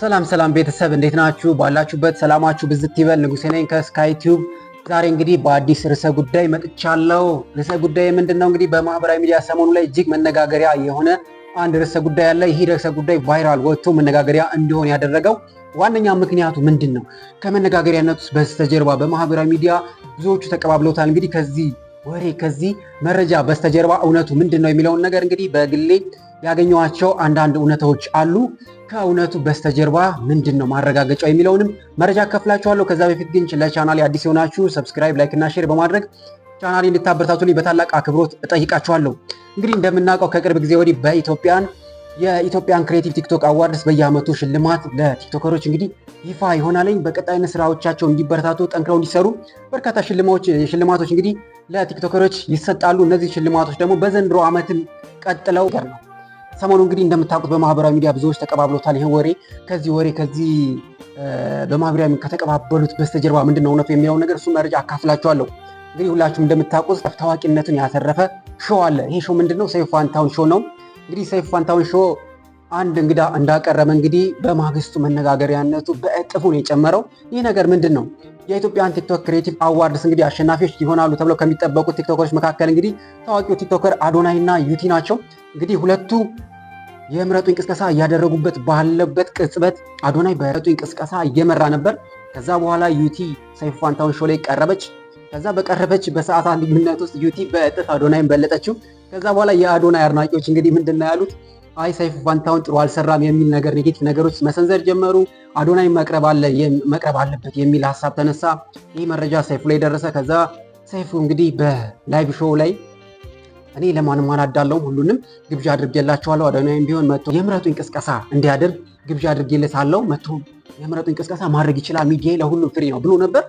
ሰላም ሰላም ቤተሰብ፣ እንዴት ናችሁ? ባላችሁበት ሰላማችሁ ብዝት ይበል። ንጉሴ ነኝ ከስካይ ቲዩብ። ዛሬ እንግዲህ በአዲስ ርዕሰ ጉዳይ መጥቻለሁ። ርዕሰ ጉዳይ ምንድን ነው? እንግዲህ በማህበራዊ ሚዲያ ሰሞኑ ላይ እጅግ መነጋገሪያ የሆነ አንድ ርዕሰ ጉዳይ አለ። ይህ ርዕሰ ጉዳይ viral ወጥቶ መነጋገሪያ እንዲሆን ያደረገው ዋነኛ ምክንያቱ ምንድን ነው? ከመነጋገሪያነቱ በስተጀርባ በማህበራዊ ሚዲያ ብዙዎቹ ተቀባብለውታል። እንግዲህ ከዚህ ወሬ፣ ከዚህ መረጃ በስተጀርባ እውነቱ ምንድን ነው የሚለውን ነገር እንግዲህ በግሌ ያገኘኋቸው አንዳንድ እውነታዎች አሉ። ከእውነቱ በስተጀርባ ምንድን ነው ማረጋገጫው የሚለውንም መረጃ አካፍላችኋለሁ። ከዛ በፊት ግን ለቻናሌ አዲስ የሆናችሁ subscribe፣ like እና share በማድረግ ቻናሌ እንድታበረታቱልኝ በታላቅ አክብሮት እጠይቃችኋለሁ። እንግዲህ እንደምናውቀው ከቅርብ ጊዜ ወዲህ የኢትዮጵያን Creative TikTok Awards በየዓመቱ ሽልማት ለቲክቶከሮች እንግዲህ ይፋ ይሆናል። በቀጣይነት ስራዎቻቸው እንዲበረታቱ፣ ጠንክረው እንዲሰሩ በርካታ ሽልማቶች እንግዲህ ለቲክቶከሮች ይሰጣሉ። እነዚህ ሽልማቶች ደግሞ በዘንድሮ ዓመትም ቀጥለው ነው። ሰሞኑ እንግዲህ እንደምታውቁት በማህበራዊ ሚዲያ ብዙዎች ተቀባብሎታል። ይህ ወሬ ከዚህ ወሬ ከዚህ በማህበራዊ ከተቀባበሉት በስተጀርባ ምንድን ነው እውነቱ የሚለውን ነገር እሱ መረጃ አካፍላችኋለሁ። እንግዲህ ሁላችሁም እንደምታውቁት ታዋቂነቱን ያተረፈ show አለ። ይሄ show ምንድን ነው? ሰይፉ ፋንታሁን show ነው። እንግዲህ ሰይፉ ፋንታሁን show አንድ እንግዳ እንዳቀረበ እንግዲህ በማግስቱ መነጋገሪያነቱ በእጥፉ ነው የጨመረው። ይህ ነገር ምንድን ነው? የኢትዮጵያን TikTok Creative Awards እንግዲህ አሸናፊዎች ይሆናሉ ተብለው ከሚጠበቁት ቲክቶከሮች መካከል እንግዲህ ታዋቂው ቲክቶከር አዶናይ እና ዩቲ ናቸው። እንግዲህ ሁለቱ የምረጡኝ ቅስቀሳ እያደረጉበት ባለበት ቅጽበት አዶናይ በምረጡኝ ቅስቀሳ እየመራ ነበር። ከዛ በኋላ ዩቲ ሰይፉ ፋንታሁን show ላይ ቀረበች። ከዛ በቀረበች በሰዓታት ልዩነት ውስጥ ዩቲ በእጥፍ አዶናይን በለጠችው። ከዛ በኋላ የአዶናይ አድናቂዎች እንግዲህ ምንድን ነው ያሉት? አይ፣ ሰይፉ ፋንታሁን ጥሩ አልሰራም የሚል ነገር፣ negative ነገሮች መሰንዘር ጀመሩ። አዶናይ መቅረብ አለበት የሚል ሀሳብ ተነሳ። ይህ መረጃ ሰይፉ ላይ ደረሰ። ከዛ ሰይፉ እንግዲህ በ live show ላይ እኔ ለማንም አላዳለውም፣ ሁሉንም ግብዣ አድርጌላቸዋለሁ። አዶናይም ቢሆን መጥቶ የምረጡኝ ቅስቀሳ እንዲያደርግ ግብዣ አድርጌለታለሁ። መጥቶ የምረጡኝ ቅስቀሳ ማድረግ ይችላል፣ ሚዲያ ለሁሉም free ነው ብሎ ነበር።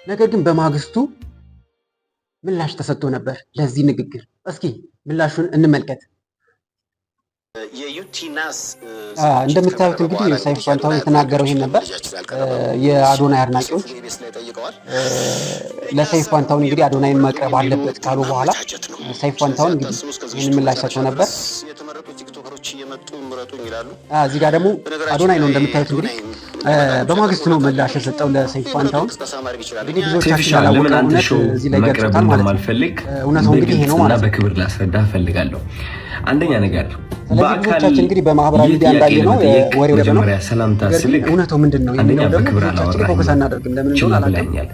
ነገር ግን በማግስቱ ምላሽ ተሰጥቶ ነበር ለዚህ ንግግር። እስኪ ምላሹን እንመልከት። የዩቲናስ እንደምታዩት እንግዲህ ሰይፉ ፋንታሁን የተናገረው ይሄን ነበር። የአዶናይ አድናቂዎች ለሰይፉ ፋንታሁን እንግዲህ አዶናይን መቅረብ አለበት ካሉ በኋላ ሰይፉ ፋንታሁን እንግዲህ ይህን ምላሽ ሰጥቶ ነበር። የተመረጡ ቲክቶከሮች እየመጡ ምረጡኝ ይላሉ። እዚህ ጋር ደግሞ አዶናይ ነው እንደምታዩት፣ እንግዲህ በማግስቱ ነው ምላሽ የሰጠው ለሰይፉ ፋንታሁን። እንግዲህ ብዙዎቻችን ለምን ያላወቀው አንተ እውነት show እዚህ ላይ መቅረብ ገልጾታል ማለት ነው። እንደማልፈልግ እውነታው እንግዲህ ይሄ ነው በግልጽና ማለት ነው። በክብር ላስረዳ እፈልጋለሁ። አንደኛ ነገር ስለዚህ በአካል ብዙዎቻችን እንግዲህ በማህበራዊ ይህ ሚዲያ ጥያቄ እንዳየነው ለመጠየቅ ወሬው ነው። መጀመሪያ ሰላምታ ነገር ግን ስልክ እውነታው ምንድን ነው አንደኛ የሚለው ደግሞ በክብር ብዙዎቻችን focus አላወራኝም፣ አናደርግም። ለምን ችላ እንደሆነ አላውቅም። ብለኸኛል።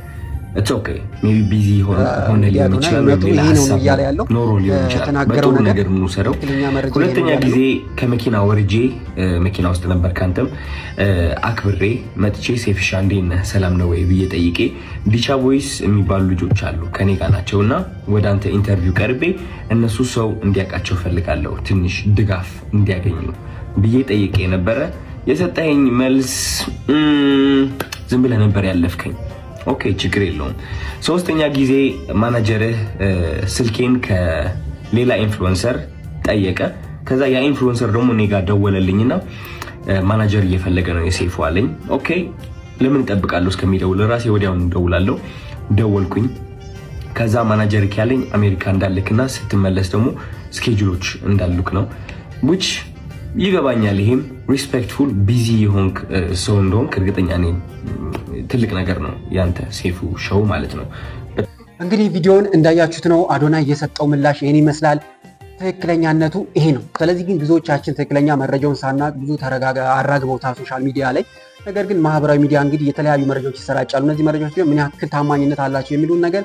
It's okay፣ maybe busy ሆነ እንግዲህ ሊሆን አዶናይ ይችላል፣ ወይም እውነቱ ሌላ ይሄ ነው ሀሳብ እያለ ያለው፣ ኖሮ ሊሆን ይችላል። የተናገረው በጥሩ ነገር ነገር እንውሰደው። ትክክለኛ መረጃ ይሄ ነው ሁለተኛ እያለ ጊዜ ነው። ከመኪና ወርጄ መኪና ውስጥ ነበር፣ ካንተም አክብሬ መጥቼ ሴፍሻ እንዴት ነህ፣ ሰላም ነው ወይ ብዬ ጠይቄ፣ ዲቻ ቦይስ የሚባሉ ልጆች አሉ፣ ከኔ ጋር ናቸው፣ እና ወደ አንተ interview ቀርቤ እነሱ ሰው እንዲያውቃቸው ፈልጋለሁ፣ ትንሽ ድጋፍ እንዲያገኙ ብዬ ጠይቄ ነበረ። የሰጠኸኝ መልስ ዝም ብለህ ነበር ያለፍከኝ። Okay፣ ችግር የለውም። ሶስተኛ ጊዜ ማናጀርህ ስልኬን ከሌላ influencer ጠየቀ። ከዛ ያ influencer ደግሞ እኔ ጋር ደወለልኝና ማናጀር እየፈለገ ነው የሰይፉ አለኝ። Okay፣ ለምን እጠብቃለሁ እስከሚደውል? ራሴ ወዲያውኑ እደውላለሁ። ደወልኩኝ። ከዛ ማናጀር ያለኝ አሜሪካ እንዳልክና ስትመለስ ደግሞ schedule ኦች እንዳሉክ ነው፣ which ይገባኛል። ይሄም respectful፣ busy የሆንክ ሰው እንደሆንክ እርግጠኛ ነኝ። ትልቅ ነገር ነው ያንተ ሰይፉ show ማለት ነው። እንግዲህ ቪዲዮውን እንዳያችሁት ነው፣ አዶናይ የሰጠው ምላሽ ይህን ይመስላል። ትክክለኛነቱ ይሄ ነው። ስለዚህ ግን ብዙዎቻችን ትክክለኛ መረጃውን ሳናቅ ብዙ አራግበውታል social media ላይ። ነገር ግን ማህበራዊ ሚዲያ እንግዲህ የተለያዩ መረጃዎች ይሰራጫሉ። እነዚህ መረጃዎች ግን ምን ያክል ታማኝነት አላቸው የሚሉን ነገር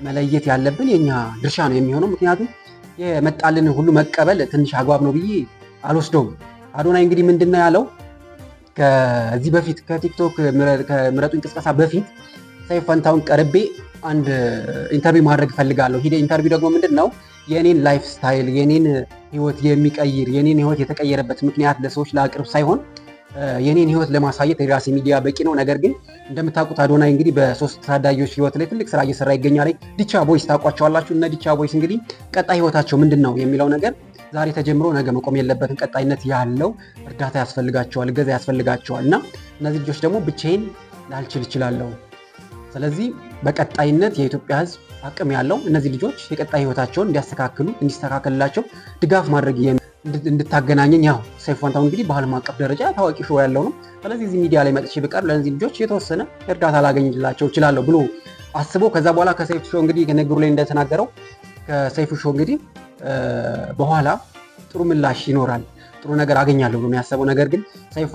መለየት ያለብን የኛ ድርሻ ነው የሚሆነው። ምክንያቱም የመጣልን ሁሉ መቀበል ትንሽ አግባብ ነው ብዬ አልወስደውም። አዶናይ እንግዲህ ምንድን ነው ያለው? ከዚህ በፊት ከቲክቶክ ከምረጡኝ ቅስቀሳ በፊት ሰይፉ ፋንታሁን ቀርቤ አንድ interview ማድረግ እፈልጋለሁ። ሂደ interview ደግሞ ምንድን ነው? የኔን lifestyle፣ የኔን ህይወት የሚቀይር፣ የኔን ህይወት የተቀየረበት ምክንያት ለሰዎች ላቅርብ ሳይሆን የኔን ህይወት ለማሳየት የራሴ ሚዲያ በቂ ነው። ነገር ግን እንደምታውቁት አዶናይ እንግዲህ በሶስት ታዳጊዎች ህይወት ላይ ትልቅ ስራ እየሰራ ይገኛል። ዲቻ ቦይስ ታውቋቸዋላችሁ። እነ ዲቻ ቦይስ እንግዲህ ቀጣይ ህይወታቸው ምንድን ነው የሚለው ነገር ዛሬ ተጀምሮ ነገ መቆም የለበትም። ቀጣይነት ያለው እርዳታ ያስፈልጋቸዋል፣ እገዛ ያስፈልጋቸዋል። እና እነዚህ ልጆች ደግሞ ብቻዬን ላልችል እችላለሁ። ስለዚህ በቀጣይነት የኢትዮጵያ ህዝብ አቅም ያለው እነዚህ ልጆች የቀጣይ ህይወታቸውን እንዲያስተካክሉ፣ እንዲስተካከልላቸው ድጋፍ ማድረግ እንድታገናኘኝ፣ ያው ሰይፉ ፋንታሁን እንግዲህ በዓለም አቀፍ ደረጃ ታዋቂ show ያለው ነው። ስለዚህ እዚህ ሚዲያ ላይ መጥቼ ብቀርብ ለእነዚህ ልጆች የተወሰነ እርዳታ ላገኝላቸው እችላለሁ ብሎ አስቦ ከዛ በኋላ ከሰይፉ show እንግዲህ ከንግግሩ ላይ እንደተናገረው ከሰይፉ show እንግዲህ በኋላ ጥሩ ምላሽ ይኖራል፣ ጥሩ ነገር አገኛለሁ ብሎ የሚያሰበው፣ ነገር ግን ሰይፉ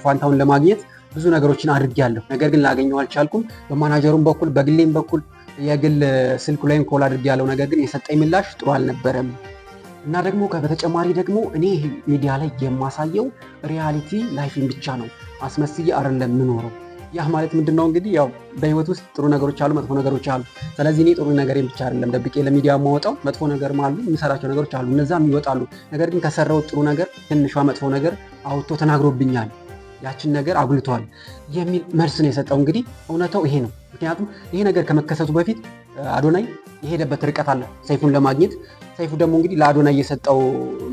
ፋንታሁን ለማግኘት ብዙ ነገሮችን አድርጌያለሁ፣ ነገር ግን ላገኘው አልቻልኩም። በማናጀሩም በኩል በግሌም በኩል የግል ስልኩ ላይም call አድርጌያለሁ፣ ነገር ግን የሰጠኝ ምላሽ ጥሩ አልነበረም። እና ደግሞ በተጨማሪ ደግሞ እኔ ሚዲያ ላይ የማሳየው reality life ን ብቻ ነው፣ አስመስዬ አይደለም የምኖረው። ያ ማለት ምንድን ነው እንግዲህ ያው በህይወት ውስጥ ጥሩ ነገሮች አሉ፣ መጥፎ ነገሮች አሉ። ስለዚህ እኔ ጥሩ ነገሬን ብቻ አይደለም ደብቄ ለሚዲያ የማወጣው፣ መጥፎ ነገርም አሉ፣ የምሰራቸው ነገሮች አሉ፣ እነዛም ይወጣሉ። ነገር ግን ከሰራው ጥሩ ነገር ትንሿ መጥፎ ነገር አውጥቶ ተናግሮብኛል፣ ያችን ነገር አጉልቷል የሚል መልስ ነው የሰጠው። እንግዲህ እውነታው ይሄ ነው። ምክንያቱም ይሄ ነገር ከመከሰቱ በፊት አዶናይ የሄደበት ርቀት አለ ሰይፉን ለማግኘት። ሰይፉ ደግሞ እንግዲህ ለአዶናይ የሰጠው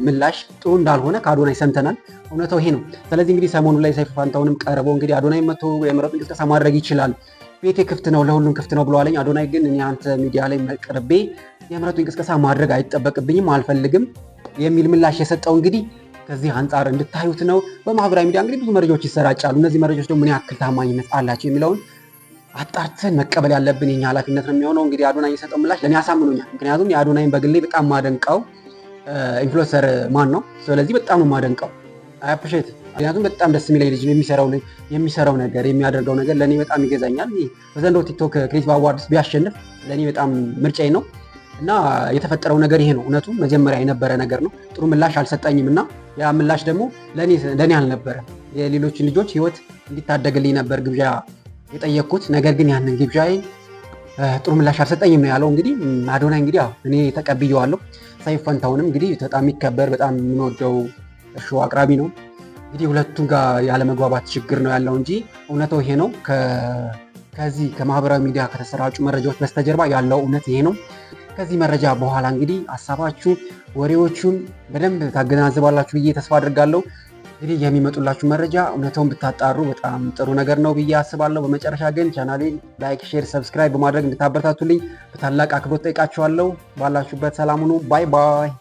ምላሽ ጥሩ እንዳልሆነ ከአዶናይ ሰምተናል። እውነታው ይሄ ነው። ስለዚህ እንግዲህ ሰሞኑ ላይ ሰይፉ ፋንታሁንም ቀርቦ እንግዲህ አዶናይ መቶ የምረጡኝ ቅስቀሳ ማድረግ ይችላል፣ ቤቴ ክፍት ነው፣ ለሁሉም ክፍት ነው ብለዋለኝ። አዶናይ ግን እኔ አንተ ሚዲያ ላይ ቀርቤ የምረጡኝ ቅስቀሳ ማድረግ አይጠበቅብኝም፣ አልፈልግም የሚል ምላሽ የሰጠው እንግዲህ ከዚህ አንጻር እንድታዩት ነው። በማህበራዊ ሚዲያ እንግዲህ ብዙ መረጃዎች ይሰራጫሉ። እነዚህ መረጃዎች ደግሞ ምን ያክል ታማኝነት አላቸው የሚለውን አጣርተን መቀበል ያለብን የኛ ኃላፊነት ነው የሚሆነው። እንግዲህ አዶናይ የሰጠው ምላሽ ለእኔ አሳምኖኛል። ምክንያቱም የአዶናይን በግሌ በጣም ማደንቀው influencer ማን ነው። ስለዚህ በጣም ነው ማደንቀው፣ I appreciate። ምክንያቱም በጣም ደስ የሚለኝ ልጅ ነው። የሚሰራው ነገር፣ የሚያደርገው ነገር ለእኔ በጣም ይገዛኛል። በዘንድሮ ቲክቶክ Creative Awards ቢያሸንፍ ለእኔ በጣም ምርጫዬ ነው። እና የተፈጠረው ነገር ይሄ ነው። እውነቱ መጀመሪያ የነበረ ነገር ነው። ጥሩ ምላሽ አልሰጠኝም እና ያ ምላሽ ደግሞ ለእኔ አልነበረ፣ የሌሎችን ልጆች ህይወት እንዲታደግልኝ ነበር ግብዣ የጠየቅኩት። ነገር ግን ያንን ግብዣዬን ጥሩ ምላሽ አልሰጠኝም ነው ያለው። እንግዲህ አዶናይ እንግዲህ እኔ ተቀብዬዋለሁ። ሰይፉ ፋንታሁንም እንግዲህ በጣም የሚከበር፣ በጣም የምንወደው show አቅራቢ ነው። እንግዲህ ሁለቱም ጋር ያለመግባባት ችግር ነው ያለው እንጂ እውነታው ይሄ ነው። ከዚህ ከማህበራዊ ሚዲያ ከተሰራጩ መረጃዎች በስተጀርባ ያለው እውነት ይሄ ነው። ከዚህ መረጃ በኋላ እንግዲህ ሀሳባችሁ ወሬዎቹን በደንብ ታገናዝባላችሁ ብዬ ተስፋ አድርጋለሁ። እንግዲህ የሚመጡላችሁ መረጃ እውነታውን ብታጣሩ በጣም ጥሩ ነገር ነው ብዬ አስባለሁ። በመጨረሻ ግን ቻናሌን like፣ share፣ subscribe በማድረግ እንድታበረታቱልኝ በታላቅ አክብሮት ጠይቃችኋለሁ። ባላችሁበት ሰላም ሁኑ። Bye bye።